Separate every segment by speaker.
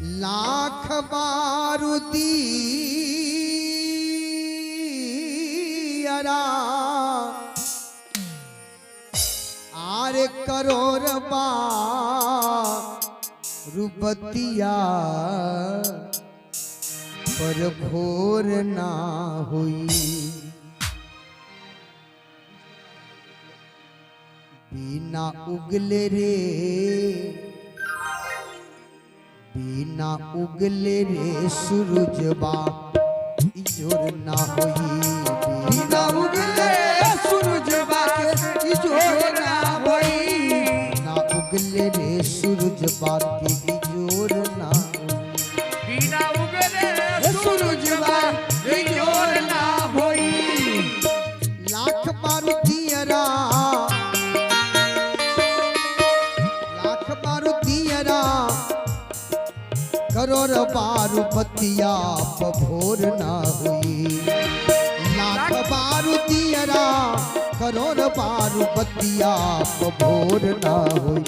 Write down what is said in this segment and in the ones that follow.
Speaker 1: लाख बारूदी अरा आर करोड़ बा रुपतिया पर भोर ना हुई। बिना उगले रे, बिना उगले रे सूरजबा इजोर ना होई।
Speaker 2: बिना उगले सूरजबा के इजोर ना होई।
Speaker 1: बिना उगले रे सूरजबा के इजोर ना होई।
Speaker 3: बिना उगले
Speaker 2: सूरजबा इजोर ना होई।
Speaker 1: लाख बारूदियरा, लाख बारूदियरा, करोड़ बारू बतिया भोर ना हुई। लाख बारूदियरा, करोड़ बारू बतिया भोर ना हुई।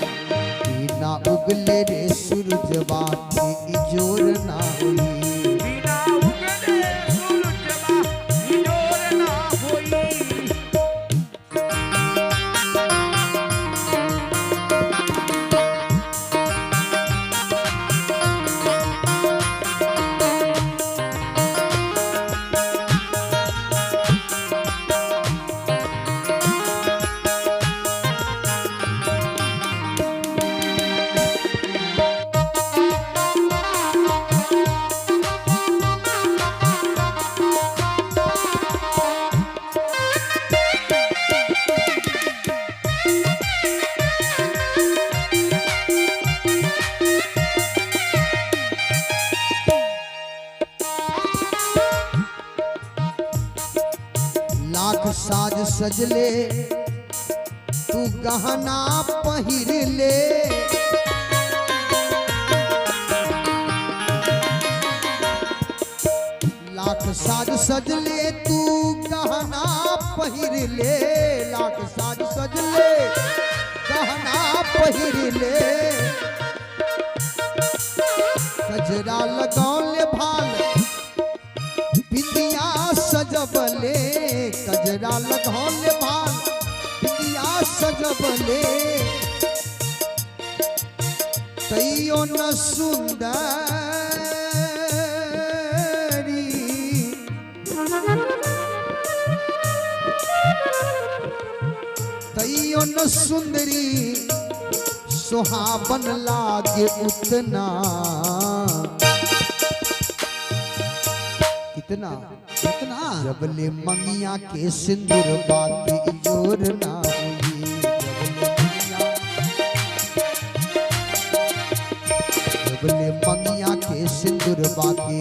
Speaker 1: बिना उगले रे सूरजबा के इजोर ना हुई।
Speaker 3: बिना उगले सूरजबा इजोर ना होई।
Speaker 1: लाख साज सजले तू गहना पहिर ले, लाख साज सजले तू गहना पहिर ले, लाख साज सजले गहना पहिर ले। कजरा लगौले भाल बिंदिया सजबले, कजरा लगौले भाल बिंदिया सजबले। तैयो न सुंदरी, तैयो न सुंदरी सुहावन लागे उतना। कितना
Speaker 2: कितना
Speaker 1: जबले मंगिया के सिंदूर बाकी जोर ना हुई। जबले मंगिया के सिंदूर बाकी